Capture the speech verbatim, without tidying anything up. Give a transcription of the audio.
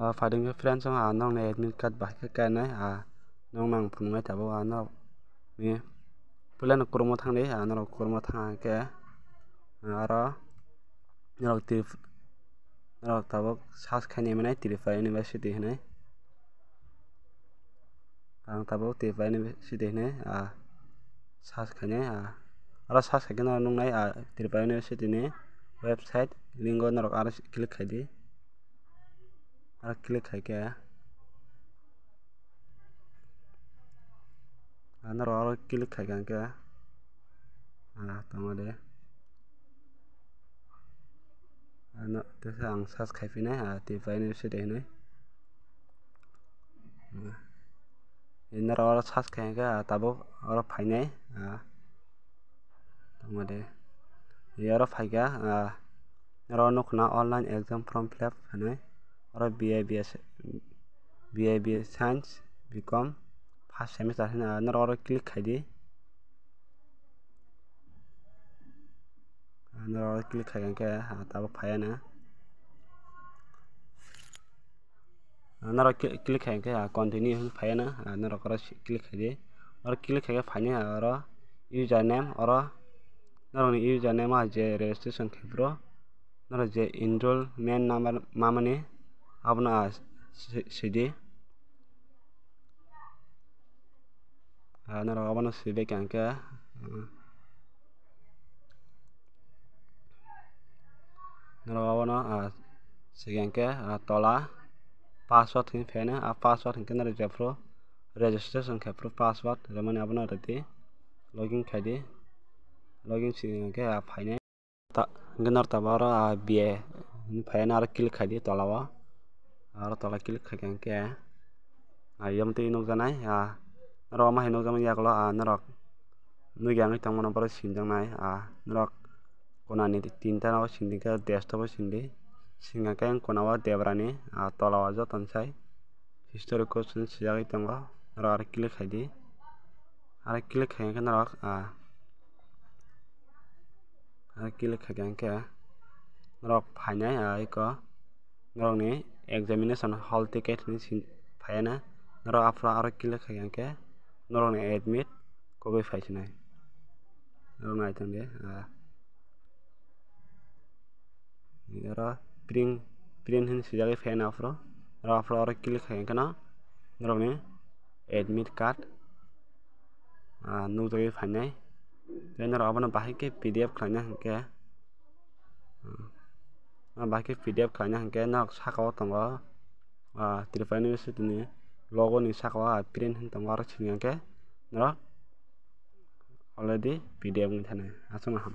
Ah, phaidi hwnkhe friends, ang ah, nokni admit card bahai khe kainai, ah, nokno ang phunuknai tabuk, ah, norok ni puila no Chrome o thangdi, ah, norok Chrome o thang khe, ah, aro norok Trip-, norok tabuk search khainai mwnai Tripura University hinwi. Ang tabuk Tripura University hinwi, ah, search khainai, ah, aro search khaikhe norok nuknai, ah, Tripura University ni website link o norok aro click khaidi. Aro click khaikhe, ah, norok aro click khaikhe hwnkhe, ah, tongma de. Ano, tesa ang search khai phinai, ah, Tripura University hinwi. Ah, norok oro search khai hwnkhe, ah, tabuk oro phainai, ah, tongma de. Oro phaikha, ah, oro nukna online exam form fill up hinwi. Oro B A B S, B A B S Science, B Com, first semester hinwi, ah, norok oro click khaidi. Ah, norok click khai hwnkhe, ah, tabuk phaiya na. Ah, norok cli-, click khai hwnkhe, ah, continue hinwi phaiya na. Ah, norok oro si-, click khaidi. Oro click khaikhe phainai, ah, oro username, oro norokni username ah je registration khai phuru norok je enrollment number mamani abono, ah, si-, sidi. Ah, norok abono swibaikha hwnkhe, ah, norok abono, ah, swibaikha hwnkhe, ah, tola password hinwi phainai, ah, password hwnkhe norok jephuru registration khai phuru password rwmani abono rwdi, login khaidi, login swibaikha hwnkhe, ah, phainai. Ta-, hwnkhe norok tabuk oro, ah, B A hinwi phaina aro click khaidi tola o. Aro tola click khaikha hwnkhe, ah, yamtwi nukjaknai, ah, norok omo hai nukjaknai yagulo, ah, norok nukya wngwi tongmano borok sinjaknai, ah, norok konani tinta no sindi khe desktop o sindi. Singkha khe kona o debra ni, ah, tola o joto ni sai history question swijagwi tongo, norok aro click khaidi. Aro click khai hwnkhe norok, ah, aro click khaikha hwnkhe norok phainai, ah, eko norokni examination hall ticket hinwi sin-, phaiya na. Norok aphuru aro click khaikha hwnkhe norokni admit copy phai sinai. Norok nai tongdi, ah, oro print, print hinwi swijagwi phaina aphuru. Oro aphuru oro click khai hwnkhe no norokni admit card, ah, nukjagwi phainai. Tei norok abono bahai khe P D F khlaina hwnkhe, ah, bahai khe P D F khlaina hwnkhe norok saka o tongo, ah, Tripura University ni logo ni saka o, ah, print hinwi tongo, aro sini hwnkhe norok already P D F wngwi thanai. Aswkno ham.